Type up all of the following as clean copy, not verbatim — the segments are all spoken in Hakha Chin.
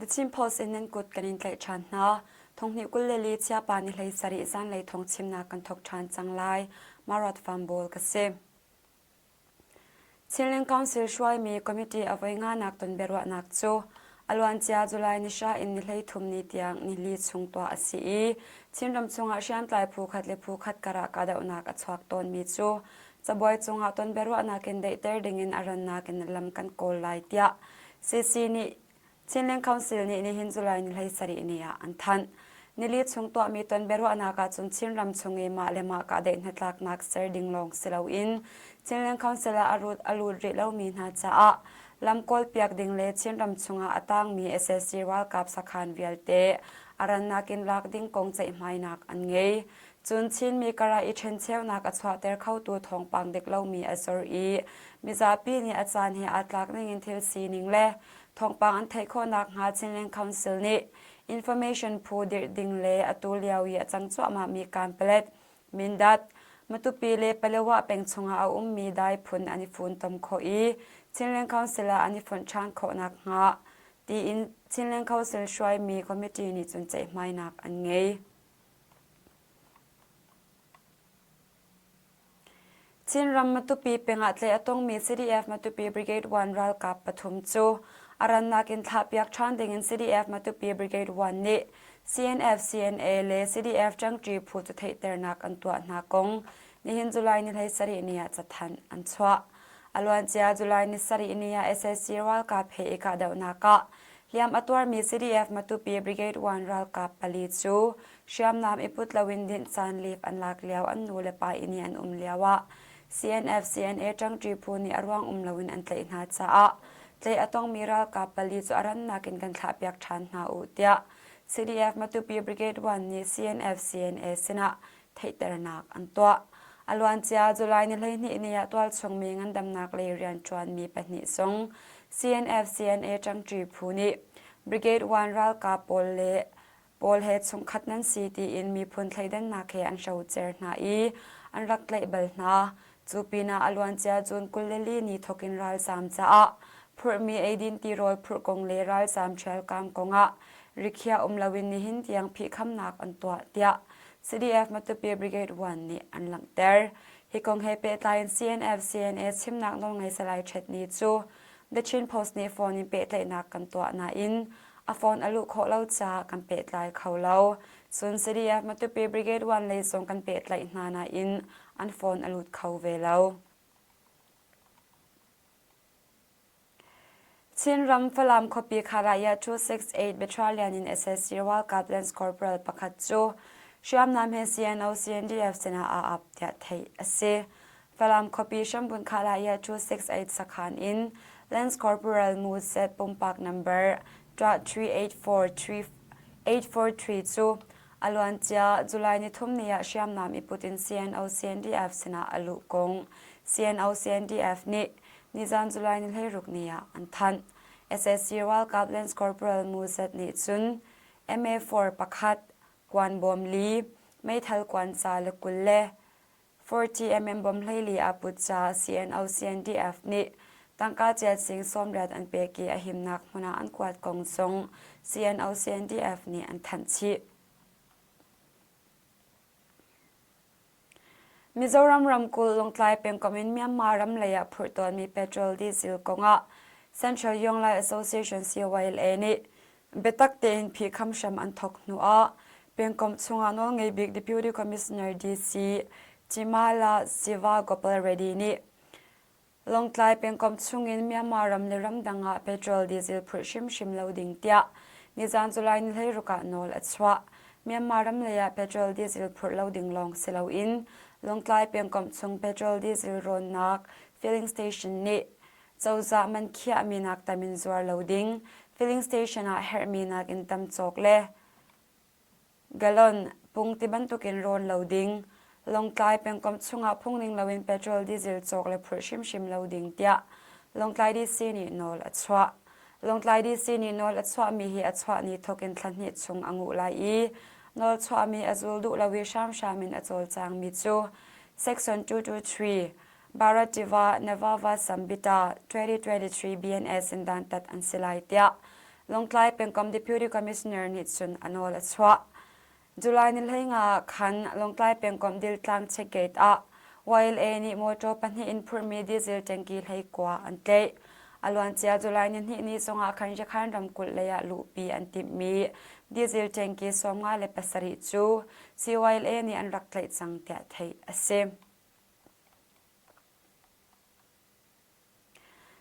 The Chin Post in nan kut kan in tlaih ṭhan hna. Thonghnih 24 chiapa ni hlei sarih zanlei thawng chimnak kan thawk ṭhan cang lai. Marat Fambawl ka si. Chinland Council hruaimi committee a voi nganak ton biaruahnak cu a luancia July ni hra in ni 13 ni tiang ni li chung tuah a si i Chinram chungah hriamtlai phu khat le phu khat karah kahdohnak a chuak tawnmi cu cabuai cungah ton biaruahnak in daihter dingin a rannak in lam kan kawl lai tiah CC nih Chinland Council nih nihin July ni 17 ni ah an thanh. Nili chung tuahmi ton biaruahnak ahcun Chinram chung i mah le mah kahdaih hnatlaknak ser ding lawng si loin Chinland Council ah a lut rih lomi hna caah lam kawlpiak ding le Chinram chungah a tangmi sac ralkap sakhan vialte a rannak in lak ding kong ceihmainak an ngei. Cun Chinmi karah i ṭhencheunak a chuahter khotu thawngpang dik lomi a zor i mizapi nih a caan he aa tlak ningin thil sining le Thawngpang an theih khawh nakhnga Chinland Council nih information phu dirh ding le atu lio i a cang cuahmahmi Kanpalet, Mindat, Matupi le Palewa peng chungah a ummi dai phun an i funtom khawh i Chinland Council ah an i fonh ṭhan khawh nakhnga tiin Chinland Council hruaimi committee nih cun ceihmainak an ngei. Chinram Matupi peng ah tlaih a tongmi CDF Matupi Brigade 1 ralkap pathum cu a rannak in thlahpiak ṭhan dingin CDF Matupi Brigade 1 nih CNF, CNA le CDF ṭangṭi phu cu theihternak an tuah hna kong nihin July ni 17 ni ah cathanh an chuah. A luancia July ni sarih ni ah sac ralkap he i kahdohnak ah hliam a tuarmi CDF Matupi Brigade 1 ralkap pali cu Hriamnam i put loin dinh caan leave an lak lio an nu le pa inn i an um lioah CNF CNA ṭangṭi phu nih a ruang um loin an tlaih hna caah tlaih a tongmi ralkap pali cu a rannak in kan thlahpiak ṭhan hna u tiah CDF Matupi Brigade 1 nih CNF CNA sinah theihternak an tuah. A luancia July ni 12 ni ah tualchungmi ngandamnak lei rianṭuanmi pahnih zong CNF CNA ṭangṭi phu nih Brigade 1 ralkap pawl le Paul he chungkhat nan si tiin miphun thleidannak he an hrocer hna i an rak tlaih bal hna. Cu pinah a luancia June 24 ni thawkin ralzaam caah phurhmi eidin tirawl phurh kong le ralzaam ṭhialkaam kongah rikhiah um loin nihin tiang phihkhamnak an tuah tiah CDF Matupi Brigade 1 nih an langhter. Hi kong he pehtlai in CNF CNA chimnak nawlngei Salai Ṭhet Ni cu The Chin Post nih phone in pehtlaihnak kan tuah nain a phone a luh khawh lo caah kan pehtlai kho lo. Cun CDF Matupi Brigade 1 lei zong kan pehtlaih hna nain an phone a lut kho ve lo. Chinram Falam khuapi Kharaya 268 Battalion in sac ralkap Lance Corporal pakhat cu hriamnam he CNO CNDF sinah aa ap tiah theih a si. Falam khuapi hrambunh Khalaya 268 sakhan in Lance Corporal Mu Zet pumpak number 3843 cu a luancia July nithum ni ah hriamnam i put in CNO CNDF sinah a luh kong CNO CNDF nih nizan July ni 16 ni ah an thanh. SSC ralkap Lance Corporal Mu Zet nih cun MA4 pakhat kuan bawm li meithal kuan ca le 20 le 40mm bom 14 aa put caah CNO-CNDF nih tangka chiat sing 80 an pek i a himnak hmun ah an kuat kong zong CNO-CNDF nih an thanh chih. Mizoram ramkulh Lawngtlai pengkomh in Myanmar ram lei ah phurh tawnmi petrol diesel kongah Central Yonglai Association CYLA nih Biatak tein phihkham hram an thawk hnuah pengkomh chungah nawlngei bik Deputy Commissioner DC Chimala Siva Gopal Reddy nih Lawngtlai pengkomh chungin Myanmar ram le ramdang ah petrol diesel phurh hrimhrim lo ding tiah nizan July ni 16 ah nawl a chuah. Myanmar ram lei ah petrol diesel phurh lo ding lawng si loin Lawngtlai pengkomh chung petrol diesel rawnnak filling station nih Cozah man khiahmi nak tam in zuar lo ding, filling station ah herhmi nakin tam cawk le gallon pung ti bantukin rawn lo ding, Lawngtlai pengkomh chungah phungning loin petrol diesel cawk le phurh hrimhrim lo ding tiah Lawngtlai DC nih nawl a chuah. Lawngtlai DC nih nawl a chuahmi hi a chuah ni thawk in thla hnih chung a nguh lai i nawl chuahmi a zul duh lo i hramhram in a cawlcangmi cu Section 223 Bharat tiva Navava Sambita 2023 BNS in dantat an si lai tiah. Lawngtlai pengkomh Deputy Commissioner nih cun a nawl a chuah. July ni 15 ah khan Lawngtlai pengkomh Diltlang check gate ah YLA nih mawṭaw pahnih in phurhmi diesel tanki 19 an tlaih. A luancia July ni hnih ni zongah khan Yakhan ramkulh lei ah luhpi an timhmi diesel tanki 57 cu CYLA nih an rak tlaih cang tiah theih a si.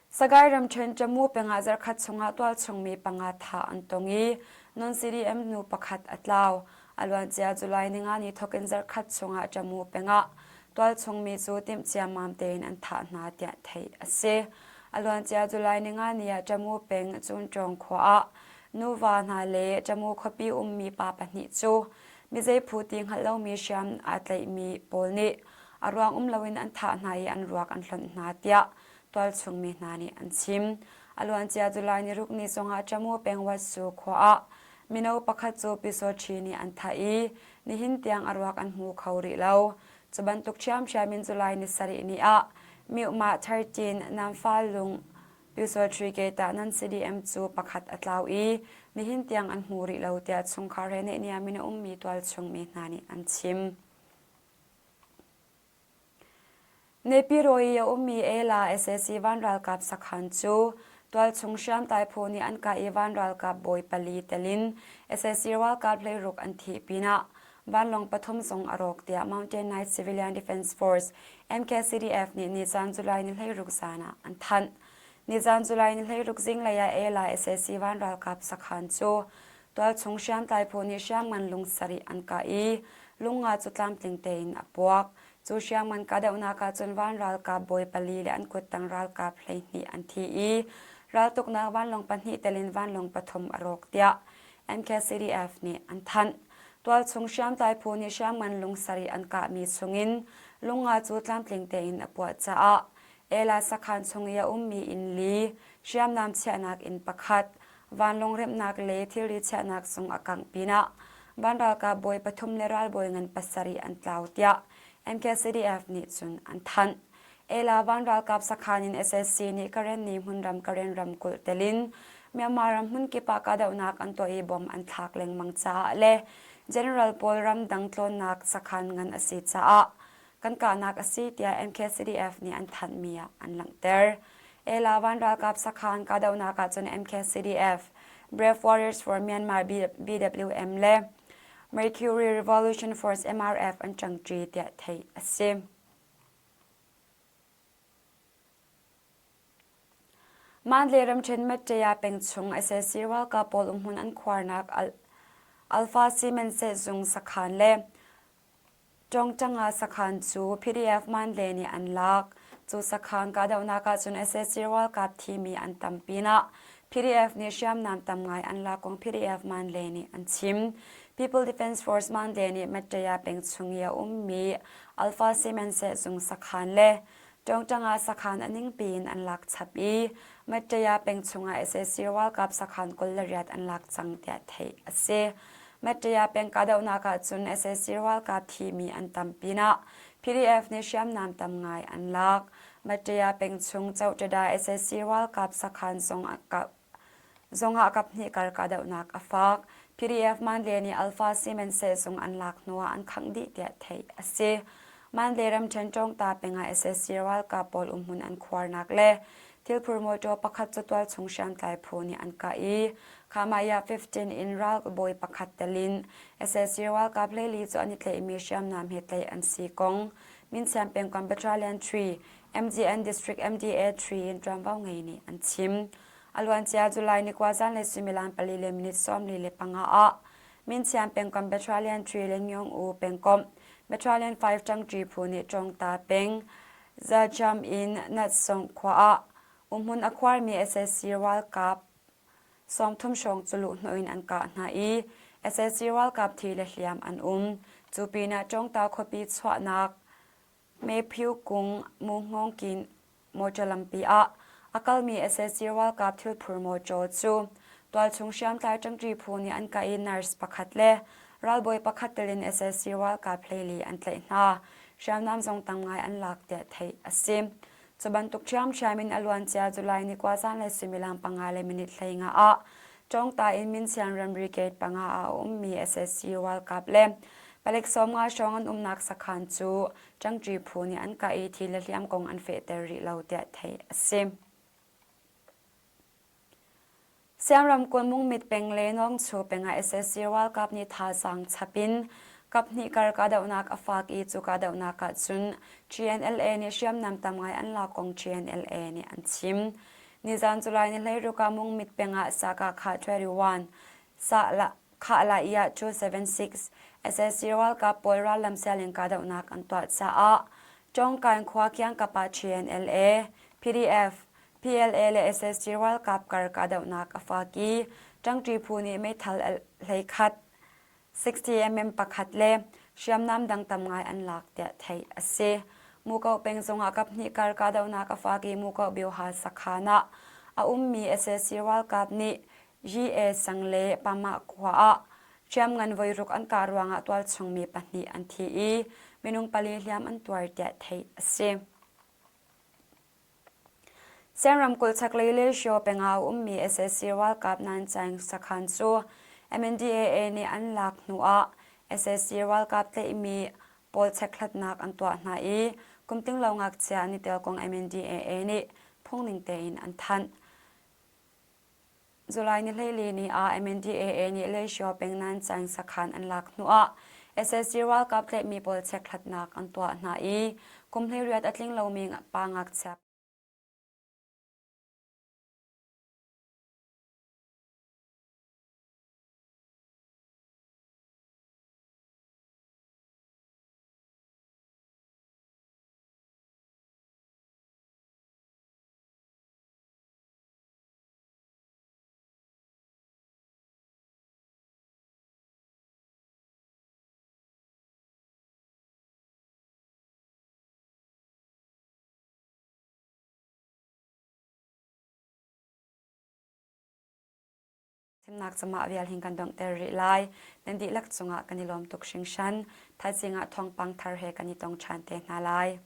Sagaing ramṭhen Tamu peng ah zarhkhat chungah tualchung mi panga thah an tong i non-CDM nu pakhat a tlau. A luancia July ninga ni thawk in zarhkhat chungah Tamu peng ah tualchung mi cu timh ciammam tein an thah hna tiah theih a si. A luancia July ninga ni ah Tamu peng Cunṭawng khua ah nuva hna le Tamu khuapi ummi pa pahnih cu mizei phu ti hngalh lomi hriam aa tlaihmi pawl nih a ruang um loin an thah hna i an ruak an hlonh hna tiah tualchung mi hna nih an chim. A luancia July ni ruk ni zongah Tamu peng Watsu khua ah mino pakhat cu Pyusawṭhi nih an thah i nihin tiang a ruak an hmu kho rih lo. Cu bantuk ṭhiamṭhiam in July ni sarih ni ah Myuhmah 13 Namfa lung Pyusawṭhi gate ah nan CDM cu pakhat a tlau i nihin tiang an hmu rih lo tiah chungkhar he neihniam in a ummi tualchung mi hna nih an chim. Nepiro i a ummi Ela sac van ralkap sakhan cu tualchung hriamtlai phu nih an kah i van ralkap bawi pali tel in sac ralkap 16 an thih pinah vanlawng pathum zong a rawk tiah Mountain Knight Civilian Defense Force MKCDF nih nizan July ni 16 zan ah an thanh. Nizan July ni 16 zinglei ah Ela sac van ralkap sakhan cu Tualchung hriamtlai phu nih hriamngan lung sarih an kah i lungnga cu tlamtling tein a puak. Cu hriamngan kahdohnak ah cun van ralkap bawi pali le an kuttang ralkap 12 an thi i raltuknak vanlawng pahnih tel in vanlawng pathum a rawk tiah NKCDF nih an thanh. Tualchung hriamtlai phu nih hriamngan lung sarih an kahmi chungin lungnga cu tlamtling tein a puah caah Ela sakhan chung i a ummi inn li, hriamnam chiahnak inn pakhat, vanlawng remhnak le thilri chiahnak zung a kangh pinah van ralkap bawi pathum le ralbawi ngan pasarih an tlau tiah MKCDF nih cun an thanh. Ela van ralkap sakhan in SSC nih Karenni hmunram Karen ramkulh telin Myanmar ram hmunkip ah kahdohnak an tuah i bom an thlak lengmang caah le General pawl ramdang tlawnnak sakhan ngan a si caah kan kahnak a si tiah MKCDF nih an thanhmi ah an langhter. Ela van ralkap sakhan kahdohnak ahcun MKCDF, Brave Warriors for Myanmar BWM le Mercury Revolution Force MRF an ṭangṭi tiah theih a si. Mandalay ramṭhen Mattaya peng chung sac ralkap pawl umhmun an khuarnak Alpha Cement sehzung sakhan le Ṭawngṭang ah sakhan cu PDF Mandalay nih an lak. Cu sakhan kahdohnak ahcun sac ralkap thimi an tam pinah PDF nih hriamnam tam ngai an lak kong PDF Mandalay nih an chim. People Defense Force Mandalay nih Mattaya peng chung i a ummi Alpha Cement sehzung sakhan le Ṭawngṭang ah sakhan a ningpi in an lak chap i Mattaya peng chungah sac ralkap sakhan 28 an lak cang tiah theih a si. Mattaya peng kahdohnak ahcun sac ralkap thimi an tam pinah PDF nih hriamnam tam ngai an lak. Mattaya peng chung Chohtada sac ralkap sakhan zong zongah kaphnih kar kahdohnak a fak. PDF Mandalay nih Alpha Cement sehzung an lak hnuah an khangh dih tiah theih a si. Mandalay ramṭhen Ṭawngta peng ah sac ralkap pawl umhmun an khuarnak le thilphur mawṭaw pakhat cu tualchung hriamtlai phu nih an kah i Khamaya 15 in ralbawi pakhat tel in sac ralkap 14 cu an i tlaihmi hriamnam he tlaih an si kong Minsiam pengkomh Battalion 3 MGN District MDA 3 in ṭuanvo ngei nih an chim. A luancia July ni kua zanlei suimilam pali le minute 45 ah Minsiam pengkomh Battalion 3 le Ngyong U pengkomh Battalion 5 ṭangṭi phu nih Ṭawngta peng Zacham in Natsong khua ah umhmun a khuarmi sac ralkap 30 hrawng cu luhhnawh in an kah hna i sac ralkap thi le hliam an um. Cu pinah Ṭawngta khuapi chuahnak Mephiu kung Muhngawngkin mawṭaw lampi ah a kalmi sac ralkap thilphur mawṭaw cu tualchung hriamtlai ṭangṭi phu nih an kah i nurse pakhat le ralbawi pakhat tel in sac ralkap 14 an tlaih hna. Hriamnam zong tam ngai an lak tiah theih a si. Cu bantuk ṭhiamṭhiam in a luancia July ni kua zanlei suimilam panga le minute 15 ah. Cawngta in Minsian ramri gate panga ah a ummi SSC ralkap le palek 50 hrawng an umnak sakhan cu ṭangṭi phu nih an kah i thi le hliam kong an fehter rih lo tiah theih a si. Siam ramkulh Mungmit peng le Nawngchu peng ah SSC ralkap nih thazaang chap in kaphnih kar kahdohnak a fak i cu kahdohnak ah cun GNLA nih hriamnam tam ngai an lak kong GNLA nih an chim. Nizan July ni 16 ah Mungmit peng ah Sakakha 21, Khah Iah 276 SSC ralkap pawl rallam sialin kahdohnak an tuah caah Tawngkain khua kiangkap ah TNLA, PDF, PLA le SSC ralkap kar kahdohnak a fak i ṭangṭi phu nih meithal 11 60 mm pakhat le hriamnam dang tam ngai an lak tiah theih a si. Muko peng zongah kaphnih kar kahdohnak a fak i Muko Bioha sakhan ah a ummi sac ralkap nih GA sang le Pama khua ah hriamngan voiruk an kah ruangah tualchung mi pahnih an thi i minung pali hliam an tuar tiah theih a si. Sen ramkulh chaklei le Shio peng ah a ummi sac ralkap Nanchaing sakhan cu MNDAA nih an lak hnuah sac ralkap tlaihmi pawl chekhlatnak an tuah hna i kumtling lo ngakchia an i tel kong MNDAA nih phungning tein an thanh. July ni 14 ni ah MNDAA nih Leishio peng Nanchaing sakhan an lak hnuah sac ralkap tlaihmi pawl chekhlatnak an tuah hna i kum 18 a tling lomi pa ngakchia Thimnak cama vial hin kan donghter rih lai. Nan dihlak cungah kan i lawm tuk hringhran. Thaizing ah thawngpang thar he kan i tong ṭhan te hna lai.